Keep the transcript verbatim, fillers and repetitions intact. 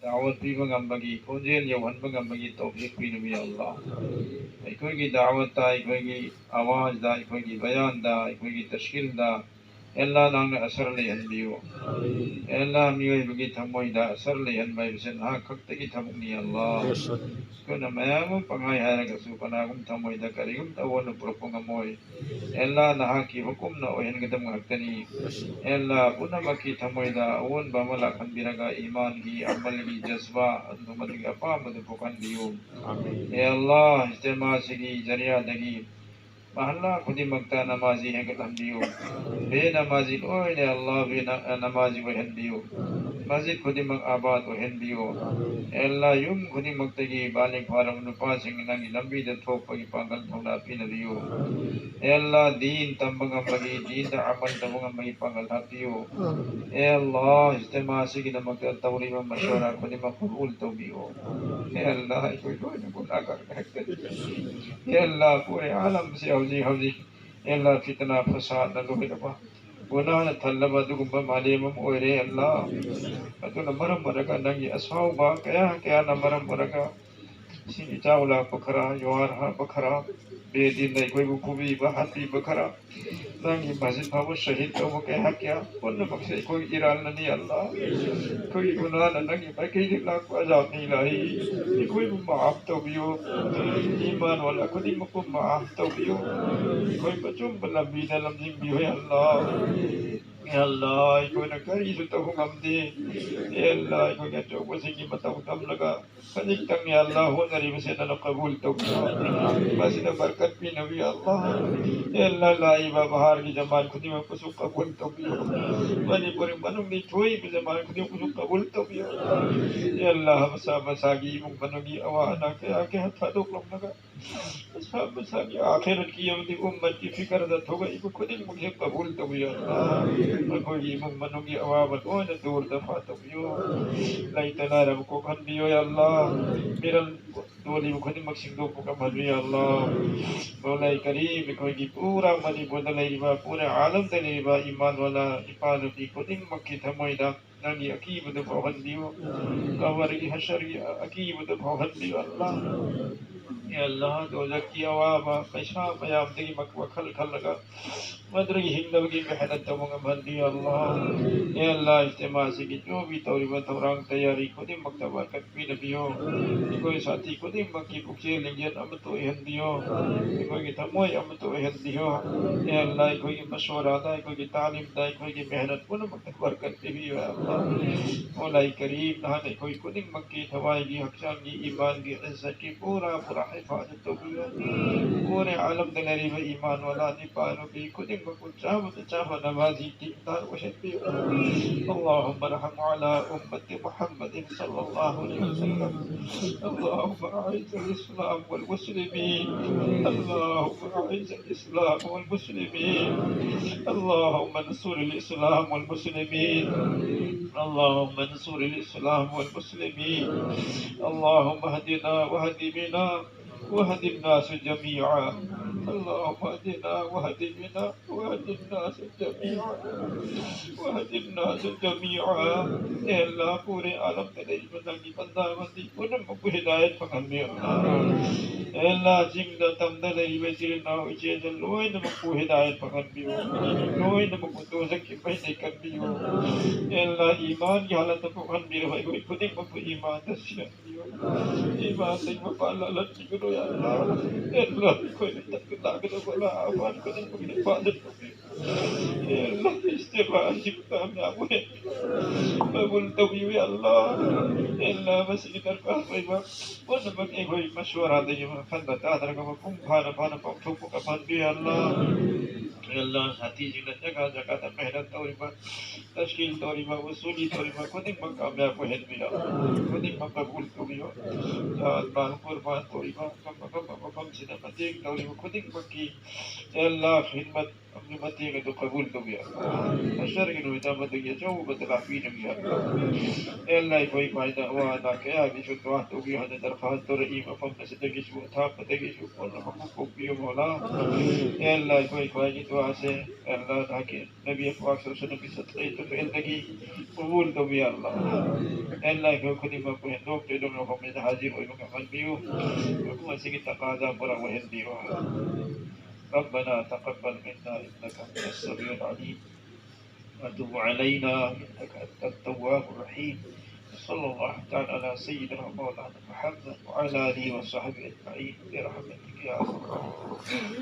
ꯗꯥꯋꯠ ꯄꯤꯕ ꯉꯝꯕꯒꯤ, ꯈꯣꯟꯖꯦꯜ ꯌꯧꯍꯟꯕ ꯉꯝꯕꯒꯤ ꯇꯧꯐꯤꯛ ꯄꯤꯅꯕꯤ ꯑꯜꯂꯥ꯫ ꯑꯩꯈꯣꯏꯒꯤ ꯗꯥꯋꯠꯇ, ꯑꯩꯈꯣꯏꯒꯤ ꯑꯋꯥꯖꯗ, ꯑꯩꯈꯣꯏꯒꯤ ꯕꯌꯥꯟꯗ, ꯑꯩꯈꯣꯏꯒꯤ ꯇꯁꯀꯤꯜꯗ, ꯑꯦ ꯑꯜꯂꯥ, ꯅꯪꯅ ꯑꯁꯔ ꯂꯩꯍꯟꯕꯤꯌꯨ꯫ ꯑꯦ ꯑꯜꯂꯥ, ꯃꯤꯑꯣꯏꯕꯒꯤ ꯊꯃꯣꯏꯗ ꯑꯁꯔ ꯂꯩꯍꯟꯕ ꯍꯥꯏꯕꯁꯦ ꯅꯍꯥꯛ ꯈꯛꯇꯒꯤ ꯊꯕꯛꯅꯤ ꯑꯜꯂꯥ꯫ ꯑꯩꯈꯣꯏꯅ ꯃꯌꯥꯝ ꯑꯃ ꯄꯪꯍꯥꯏ ꯍꯥꯏꯔꯒꯁꯨ ꯀꯅꯥꯒꯨꯝꯕ ꯊꯃꯣꯏꯗ ꯀꯔꯤꯒꯨꯝꯇ ꯑꯑꯣꯟꯕ ꯄꯨꯔꯛꯄ ꯉꯝꯃꯣꯏ꯫ ꯑꯦ ꯑꯜꯂꯥ, ꯅꯍꯥꯛꯀꯤ ꯍꯨꯀꯨꯝꯅ ꯑꯣꯏꯍꯟꯒꯗꯕ ꯉꯥꯛꯇꯅꯤ꯫ ꯑꯦ ꯑꯜꯂꯥ, ꯄꯨꯝꯅꯃꯛꯀꯤ ꯊꯃꯣꯏꯗ ꯑꯑꯣꯟꯕ ꯑꯃ ꯂꯥꯛꯍꯟꯕꯤꯔꯒ ꯏꯃꯥꯟꯒꯤ, ꯑꯃꯜꯒꯤ ꯖꯖꯕꯥ ꯑꯗꯨ ꯃꯗꯨꯒꯤ ꯑꯄꯥꯝꯕꯗꯨ ꯄꯣꯛꯍꯟꯕꯤꯌꯨ꯫ ꯑꯦ ꯑꯜꯂꯥ, ꯏꯖꯇꯤꯃꯥ ꯑꯁꯤꯒꯤ ꯖꯔꯤꯌꯥꯗꯒꯤ ꯃꯍꯜꯂꯥ ꯈꯨꯗꯤꯡꯃꯛꯇ ꯅꯃꯥꯖꯤ ꯍꯦꯟꯒꯠꯍꯟꯕꯤꯌꯨ꯫ ꯕꯦ ꯅꯃꯥꯖꯤ ꯂꯣꯏꯅ ꯑꯜꯂꯥ ꯕꯦ ꯅ-, ꯅꯃꯥꯖꯤ ꯑꯣꯏꯍꯟꯕꯤꯌꯨ꯫ ꯃꯁꯖꯤꯗ ꯈꯨꯗꯤꯡꯃꯛ ꯑꯥꯕꯥꯗ ꯑꯣꯏꯍꯟꯕꯤꯌꯨ꯫ ꯑꯦ ꯑꯜꯂꯥ, ꯌꯨꯝ ꯈꯨꯗꯤꯡꯃꯛꯇꯒꯤ ꯕꯥꯂꯤꯒ ꯐꯥꯔꯕ ꯅꯨꯄꯥꯁꯤꯡ ꯅꯪꯒꯤ ꯂꯝꯕꯤꯗ ꯊꯣꯛꯄꯒꯤ ꯄꯥꯡꯒꯜ ꯊꯧꯅꯥ ꯄꯤꯅꯕꯤꯌꯨ꯫ ꯑꯦ ꯑꯜꯂꯥ, ꯗꯤꯟ ꯇꯝꯕ ꯉꯝꯕꯒꯤ, ꯗꯤꯟꯗ ꯑꯃꯜ ꯇꯧꯕ ꯉꯝꯕꯒꯤ ꯄꯥꯡꯒꯜ ꯍꯥꯞꯄꯤꯌꯨ꯫ ꯑꯦ ꯑꯜꯂꯥ, ꯏꯖꯇꯤꯃꯥ ꯑꯁꯤꯒꯤꯗꯃꯛꯇ ꯇꯧꯔꯤꯕ ꯃꯁꯣꯔꯥ ꯈꯨꯗꯤꯡꯃꯛ ꯀꯕꯨꯜ ꯇꯧꯕꯤꯌꯨ꯫ ꯑꯦ ꯑꯜꯂꯥ, ꯑꯩꯈꯣꯏ ꯂꯣꯏꯅ ꯒꯨꯅꯥꯍꯒꯥꯔ ꯉꯥꯛꯇꯅꯤ꯫ ꯑꯦ ꯑꯜꯂꯥ, ꯄꯨꯔꯦ ꯑꯥꯂꯝꯁꯦ ꯍꯧꯖꯤꯛ ꯍꯧꯖꯤꯛ, ꯑꯦ ꯑꯜꯂꯥ, ꯐꯤꯇꯅꯥ ꯐꯁꯥꯗꯅ ꯂꯣꯏꯔꯕ, ꯒꯨꯅꯥꯅ ꯊꯜꯂꯕ ꯑꯗꯨꯒꯨꯝꯕ ꯃꯥꯂꯦꯝ ꯑꯃ ꯑꯣꯏꯔꯦ, ꯑꯦ ꯑꯜꯂꯥ꯫ ꯑꯗꯨꯅ ꯃꯔꯝ ꯑꯣꯏꯔꯒ ꯅꯪꯒꯤ ꯑꯁꯥꯎꯕ ꯀꯌꯥ ꯀꯌꯥꯅ ꯃꯔꯝ ꯑꯣꯏꯔꯒ ꯏꯁꯤꯡ ꯏꯆꯥꯎ ꯂꯥꯛꯄ ꯈꯔ, ꯖꯨꯋꯥꯔ ꯍꯥꯞꯄ ꯈꯔ, ꯕꯦꯗꯤꯟꯅ ꯑꯩꯈꯣꯏꯕꯨ ꯐꯨꯕꯤꯕ, ꯍꯥꯠꯄꯤꯕ ꯈꯔ, ꯅꯪꯒꯤ ꯃꯁꯖꯤꯗ ꯐꯥꯎꯕ ꯁꯍꯤꯗ ꯇꯧꯕ ꯀꯌꯥ ꯀꯌꯥ, ꯄꯨꯝꯅꯃꯛꯁꯦ ꯑꯩꯈꯣꯏꯒꯤ ꯏꯔꯥꯜꯅꯅꯤ, ꯑꯜꯂꯥ꯫ ꯑꯩꯈꯣꯏꯒꯤ ꯒꯨꯅꯥꯅ ꯅꯪꯒꯤ ꯃꯥꯏꯀꯩꯗꯒꯤ ꯂꯥꯛꯄ ꯑꯖꯥꯕꯅꯤ, ꯏꯂꯥꯍꯤ꯫ ꯑꯩꯈꯣꯏꯕꯨ ꯃꯥꯐ ꯇꯧꯕꯤꯌꯨ꯫ ꯏꯃꯥꯟ ꯋꯥꯂꯥ ꯈꯨꯗꯤꯡꯃꯛꯄꯨ ꯃꯥꯐ ꯇꯧꯕꯤꯌꯨ꯫ ꯑꯩꯈꯣꯏꯕꯨ ꯑꯆꯨꯝꯕ ꯂꯝꯕꯤꯗ ꯂꯝꯖꯤꯡꯕꯤꯌꯨ, ꯑꯜꯂꯥ꯫ ꯑꯜꯂꯥ, ꯑꯩꯈꯣꯏꯅ ꯀꯔꯤꯁꯨ ꯇꯧꯕ ꯉꯝꯗꯦ꯫ ꯑꯜꯂꯥ, ꯑꯩꯈꯣꯏꯒꯤ ꯑꯆꯧꯕꯁꯤꯡꯒꯤ ꯃꯇꯧ ꯇꯝꯂꯒ ꯈꯖꯤꯛꯇꯪ, ꯑꯜꯂꯥ, ꯍꯣꯠꯅꯔꯤꯕꯁꯦ ꯅꯪꯅ ꯀꯕꯨꯜ ꯇꯧꯕꯤꯌꯨ꯫ ꯃꯁꯤꯗ ꯕꯔꯀꯠ ꯄꯤꯅꯕꯤ, ꯑꯜꯂꯥ꯫ ꯑꯜꯂꯥ, ꯂꯥꯛꯏꯕ ꯕꯍꯥꯔꯒꯤ ꯖꯃꯥꯟ ꯈꯨꯗꯤꯡꯃꯛꯄꯨꯁꯨ ꯀꯕꯨꯜ ꯇꯧꯕꯤꯌꯨ꯫ ꯃꯅꯤꯄꯨꯔꯒꯤ ꯃꯅꯨꯡꯒꯤ ꯊꯣꯛꯏꯕ ꯖꯃꯥꯟ ꯈꯨꯗꯤꯡꯃꯛꯄꯨꯁꯨ ꯀꯕꯨꯜ ꯇꯧꯕꯤꯌꯨ꯫ ꯑꯜꯂꯥ, ꯃꯁꯥ ꯃꯁꯥꯒꯤ ꯏꯃꯨꯡ ꯃꯅꯨꯡꯒꯤ ꯑꯋꯥ ꯑꯅꯥ ꯀꯌꯥ ꯀꯌꯥ ꯊꯥꯗꯣꯛꯂꯝꯂꯒ ꯃꯁꯥ ꯃꯁꯥꯒꯤ ꯑꯥꯈꯤꯔꯠꯀꯤ ꯑꯃꯗꯤ ꯎꯝꯃꯠꯀꯤ ꯐꯤꯀꯔꯗ ꯊꯣꯛꯂꯛꯏꯕ ꯈꯨꯗꯤꯡꯃꯛꯁꯦ ꯀꯕꯨꯜ ꯇꯧꯕꯤꯌꯨ, ꯑꯜꯂꯥ꯫ ꯃꯈꯣꯏꯒꯤ ꯏꯃꯨꯡ ꯃꯅꯨꯡꯒꯤ ꯑꯋꯥꯕ ꯂꯣꯏꯅ ꯗꯨꯔ ꯗꯐꯥ ꯇꯧꯕꯤꯌꯨ꯫ ꯂꯩꯇ ꯂꯥꯏꯔꯕ ꯀꯣꯛꯍꯟꯕꯤꯌꯨ, ꯑꯜꯂꯥ꯫ ꯃꯤꯔꯜ ꯇꯣꯜꯂꯤꯕ ꯈꯨꯗꯤꯡꯃꯛ ꯁꯤꯡꯗꯣꯛꯄ ꯉꯝꯍꯟꯕꯤꯌꯨ, ꯑꯜꯂꯥ꯫ ꯃꯧꯂꯥꯏ ꯀꯔꯤꯝ, ꯑꯩꯈꯣꯏꯒꯤ ꯄꯨꯔꯥ ꯃꯅꯤꯄꯨꯔꯗ ꯂꯩꯔꯤꯕ, ꯄꯨꯔꯥ ꯑꯥꯂꯝꯗ ꯂꯩꯔꯤꯕ ꯏꯃꯥꯟ ꯋꯥꯂꯥ ꯏꯄꯥ ꯅꯨꯄꯤ ꯈꯨꯗꯤꯡꯃꯛꯀꯤ ꯊꯃꯣꯏꯗ ꯅꯪꯒꯤ ꯑꯀꯤꯕꯗꯨ ꯐꯥꯎꯍꯟꯕꯤꯌꯨ꯫ ꯀꯕꯔꯒꯤ ꯍꯁꯔꯒꯤ ꯑꯀꯤꯕꯗꯨ ꯐꯥꯎꯍꯟꯕꯤꯌꯨ ꯑꯜꯂꯥ꯫ ꯑꯦ ꯑꯜꯂꯥ, ꯗꯣꯖꯈꯀꯤ ꯑꯋꯥꯕ ꯄꯩꯁꯥ ꯃꯌꯥꯝꯗꯒꯤ ꯃꯛ-, ꯋꯥꯈꯜ ꯈꯜꯂꯒ ꯃꯗꯨꯗꯒꯤ ꯍꯤꯡꯅꯕꯒꯤ ꯃꯦꯍꯅꯠ ꯇꯧꯕ ꯉꯝꯍꯟꯕꯤꯌꯨ ꯑꯜꯂꯥ꯫ ꯑꯦ ꯑꯜꯂꯥ, ꯏꯖꯇꯤꯃꯥꯁꯤꯒꯤ ꯖꯣꯕꯤ ꯇꯧꯔꯤꯕ ꯊꯧꯔꯥꯡ ꯇꯌꯥꯔꯤ ꯈꯨꯗꯤꯡꯃꯛꯇ ꯕꯔꯀꯠ ꯄꯤꯅꯕꯤꯌꯨ꯫ ꯑꯩꯈꯣꯏ ꯁꯥꯊꯤ ꯈꯨꯗꯤꯡꯃꯛꯀꯤ ꯄꯨꯛꯆꯦꯜ ꯂꯤꯡꯖꯦꯜ ꯑꯃꯠꯇ ꯑꯣꯏꯍꯟꯕꯤꯌꯨ꯫ ꯑꯩꯈꯣꯏꯒꯤ ꯊꯃꯣꯏ ꯑꯃꯠꯇ ꯑꯣꯏꯍꯟꯕꯤꯌꯨ꯫ ꯑꯦ ꯑꯜꯂꯥ, ꯑꯩꯈꯣꯏꯒꯤ ꯃꯁꯣꯔꯥꯗ, ꯑꯩꯈꯣꯏꯒꯤ ꯇꯥꯂꯤꯝꯗ, ꯑꯩꯈꯣꯏꯒꯤ ꯃꯦꯍꯅꯠ ꯄꯨꯝꯅꯃꯛꯇ ꯕꯔꯀꯠ ꯄꯤꯕꯤꯌꯨ ꯑꯜꯂꯥ꯫ ꯃꯧꯂꯥꯏ ꯀꯔꯤꯝ, ꯅꯍꯥꯟ ꯑꯩꯈꯣꯏ ꯈꯨꯗꯤꯡꯃꯛꯀꯤ ꯊꯋꯥꯏꯒꯤ, ꯍꯛꯆꯥꯡꯒꯤ, ꯏꯃꯥꯟꯒꯤ, ꯏꯖꯠꯀꯤ ꯄꯨꯔꯥ ꯄꯨꯔꯥ ꯍꯤꯐꯥꯖꯠ ꯇꯧꯕꯤꯌꯨ꯫ ꯄꯨꯔꯦ ꯑꯥꯂꯝꯗ ꯂꯩꯔꯤꯕ ꯏꯃꯥꯟ ꯋꯥꯂꯥ ꯅꯤꯄꯥ ꯅꯨꯄꯤ ꯈꯨꯗꯤꯡꯃꯛꯄꯨ ꯆꯥꯕꯗ ꯆꯥꯕ ꯅꯃꯥꯖꯤ ꯗꯤꯟꯗꯥꯔ ꯑꯣꯏꯍꯟꯕꯤꯌꯨ꯫ اللهم ارحم على أمة محمد صلى الله عليه وسلم. اللهم أعز الإسلام والمسلمين. اللهم أعز الإسلام والمسلمين. اللهم انصر الإسلام والمسلمين. اللهم انصر الإسلام والمسلمين. اللهم اهدنا واهد بنا واهد الناس جميعا. اللهم اهدنا واهد بنا واهد الناس جميعا. واهد الناس جميعا. ꯑꯦ ꯑꯜꯂꯥ, ꯄꯨꯔꯦ ꯑꯥꯂꯝꯗ ꯂꯩꯔꯤꯕ ꯅꯪꯒꯤ ꯕꯟꯗꯥ ꯕꯟꯗꯤ ꯄꯨꯝꯅꯃꯛꯄꯨ ꯍꯤꯗꯥꯌꯠ ꯐꯪꯍꯟꯕꯤꯌꯨ꯫ ꯑꯦ ꯑꯜꯂꯥ, ꯆꯤꯡꯗ ꯇꯝꯗ ꯂꯩꯔꯤꯕ ꯏꯆꯤꯜ ꯏꯅꯥꯎ ꯏꯆꯦ ꯏꯆꯜ ꯂꯣꯏꯅꯃꯛꯄꯨ ꯍꯤꯗꯥꯌꯠ ꯐꯪꯍꯟꯕꯤꯌꯨ꯫ ꯂꯣꯏꯅꯃꯛꯄꯨ ꯗꯣꯖꯈꯀꯤ ꯃꯩꯗꯒꯤ ꯀꯟꯕꯤꯌꯨ꯫ ꯑꯦ ꯑꯜꯂꯥ, ꯏꯃꯥꯟꯒꯤ ꯍꯥꯂꯠꯇ ꯄꯣꯛꯍꯟꯕꯤꯔꯕ ꯑꯩꯈꯣꯏ ꯈꯨꯗꯤꯡꯃꯛꯄꯨ ꯏꯃꯥꯟꯗ ꯁꯤꯍꯟꯕꯤꯌꯨ꯫ ꯏꯃꯥꯟꯗꯒꯤ ꯃꯄꯥꯟ ꯂꯥꯜꯍꯟꯕꯤꯒꯅꯨ, ꯌꯥ ꯑꯜꯂꯥ꯫ ꯑꯦ ꯑꯜꯂꯥ, ꯑꯩꯈꯣꯏꯅ ꯇꯛꯄ ꯇꯥꯛꯀꯗꯕ ꯑꯐꯥꯟ ꯈꯨꯗꯤꯡꯃꯛ ꯅꯤꯄꯥꯗ ꯇꯧꯕꯤꯌꯨ꯫ ꯑꯦ ꯑꯜꯂꯥ, ꯏꯖꯇꯤꯃꯥ ꯑꯁꯤꯕꯨ ꯀꯥꯃꯌꯥꯕ ꯑꯣꯏꯍꯟꯕꯤꯌꯨ꯫ ꯀꯕꯨꯜ ꯇꯧꯕꯤꯌꯨ, ꯌꯥ ꯑꯜꯂꯥ꯫ ꯑꯦ ꯑꯜꯂꯥ, ꯃꯁꯤꯒꯤ ꯗꯔꯀꯥꯔ ꯑꯣꯏꯕ ꯄꯨꯝꯅꯃꯛ ꯑꯩꯈꯣꯏ ꯃꯁꯨꯋꯥꯔꯥꯗꯒꯤ ꯋꯥꯈꯜꯗ ꯇꯥꯗ꯭ꯔꯒ ꯃꯄꯨꯡ ꯐꯥꯅ ꯐꯥꯅ ꯄꯥꯡꯊꯣꯛꯄ ꯉꯝꯍꯟꯕꯤꯌꯨ, ꯌꯥ ꯑꯜꯂꯥ꯫ ꯑꯦ ꯑꯜꯂꯥ, ꯁꯥꯊꯤꯁꯤꯡꯅ ꯖꯒꯥ ꯖꯒꯥꯗ ꯃꯦꯍꯅꯠ ꯇꯧꯔꯤꯕ, ꯇꯁꯀꯤꯜ ꯇꯧꯔꯤꯕ, ꯋꯁꯨꯂꯤ ꯇꯧꯔꯤꯕ ꯈꯨꯗꯤꯡꯃꯛ ꯀꯥꯃꯌꯥꯕ ꯑꯣꯏꯍꯟꯕꯤꯌꯨ꯫ ꯈꯨꯗꯤꯡꯃꯛ ꯀꯕꯨꯜ ꯇꯧꯕꯤꯌꯨ꯫ ꯖꯍꯥꯗ ꯃꯥꯜ ꯀꯨꯔꯕꯥꯟ ꯇꯧꯔꯤꯕ, ꯑꯐꯪ ꯑꯐꯪꯕ ꯃꯐꯝꯁꯤꯗ ꯃꯇꯦꯡ ꯇꯧꯔꯤꯕ ꯈꯨꯗꯤꯡꯃꯛꯀꯤ ꯑꯦ ꯑꯜꯂꯥ, ꯈꯤꯗꯃꯠ ꯑꯃꯗꯤ ꯃꯇꯦꯡ ꯑꯗꯨ ꯀꯕꯨꯜ ꯇꯧꯕꯤꯌꯨ꯫ ꯃꯁꯔꯒꯤ ꯅꯨꯃꯤꯠ ꯑꯃꯗꯒꯤ ꯑꯆꯧꯕ ꯕꯗꯂꯥ ꯄꯤꯅꯕꯤꯌꯨ꯫ ꯑꯦ ꯑꯜꯂꯥ, ꯑꯩꯈꯣꯏ ꯃꯥꯏꯗ ꯑꯋꯥ ꯑꯅꯥ ꯀꯌꯥꯒꯤꯁꯨ ꯗꯨꯋꯥ ꯇꯧꯕꯤꯌꯨ ꯍꯥꯏꯅ ꯗꯔꯈꯥꯁ ꯇꯧꯔꯛꯏ꯫ ꯃꯐꯝ ꯑꯁꯤꯗꯒꯤꯁꯨ, ꯑꯊꯥꯞꯄꯗꯒꯤꯁꯨ ꯄꯨꯝꯅꯃꯛꯄꯨ ꯀꯣꯛꯄꯤꯌꯨ, ꯃꯧꯂꯥ꯫ ꯑꯦ ꯑꯜꯂꯥ, ꯑꯩꯈꯣꯏ ꯈ꯭ꯋꯥꯏꯒꯤ ꯄꯥꯁꯦ ꯑꯦ ꯑꯜꯂꯥ ꯅꯍꯥꯛꯀꯤ ꯅꯕꯤ ꯄꯥꯛ ꯁꯜꯂꯜꯂꯥꯍꯨ ꯑꯂꯥꯏꯍꯤ ꯋꯥꯁꯜꯂꯝꯒꯤ ꯁꯠꯇ꯭ꯔꯩ ꯇꯨꯐꯦꯜꯗꯒꯤ ꯀꯕꯨꯜ ꯇꯧꯕꯤꯌꯨ ꯑꯜꯂꯥ꯫ ꯑꯦ ꯑꯜꯂꯥ ꯑꯩꯈꯣꯏ ꯈꯨꯗꯤꯡꯃꯛꯄꯨ ꯍꯦꯟꯗꯣꯛꯇꯣꯏꯗꯧꯅ ꯃꯐꯝꯁꯤꯗ ꯍꯥꯖꯤꯔ ꯑꯣꯏꯕ ꯉꯝꯍꯟꯕꯤꯌꯨ꯫ ꯃꯐꯝ ꯑꯁꯤꯒꯤ ꯇꯀꯥꯖꯥ ꯄꯨꯔꯥ ꯑꯣꯏꯍꯟꯕꯤꯌꯨ꯫ ربنا تقبل منا إنك أنت السميع العليم وتب علينا إنك أنت التواب الرحيم. وصلى الله تعالى على سيدنا مولانا محمد وعلى آله وصحبه أجمعين برحمتك يا أرحم الراحمين.